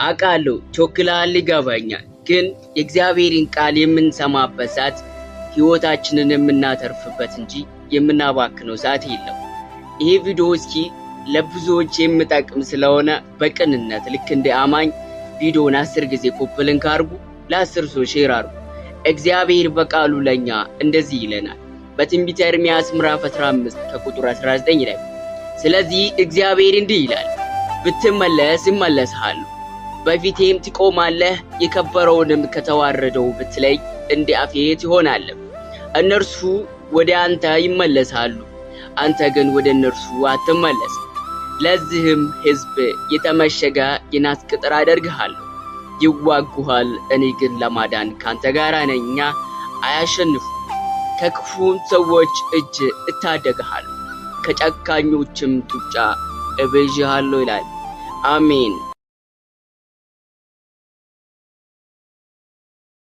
አውቃለሁ ቸኩለሃል፣ ይገባኛል። ግን የእግዚአብሔርን ቃል የምንሰማበት ሰዓት ህይወታችንን የምናተርፍበት እንጂ የምናባክነው ሰዓት የለም። ይሄ ቪዲዮ እስኪ ለብዙዎች የሚጠቅም ስለሆነ በቅንነት ልክ እንደ አማኝ ቪዲዮውን 10 ጊዜ copy link አድርጉ፣ ለ10 ሰው share አድርጉ። እግዚአብሔር በቃሉ ለኛ እንደዚህ ይለናል በትንቢተ ኤርምያስ ምዕራፍ 15 ከቁጥር 19 ላይ፣ ስለዚህ እግዚአብሔር እንዲህ ይላል፣ ብትመለስ እመለስሃለሁ፣ በፊቴም ትቆማለህ፣ የከበረውንም ከተዋረደው ብትለይ እንደ አፌ ትሆናለህ። እነርሱ ወደ አንተ ይመለሳሉ፣ አንተ ግን ወደ እነርሱ አትመለስም። ለዚህም ሕዝብ የተመሸገ የናስ ቅጥር አደርግሃለሁ። ይዋጉሃል፣ እኔ ግን ለማዳን ካንተ ጋር ነኝና አያሸንፉም። ከክፉ ሰዎች እጅ እታደግሃለሁ፣ ከጨካኞችም ጡጫ እቤዥሃለሁ ይላል። አሜን።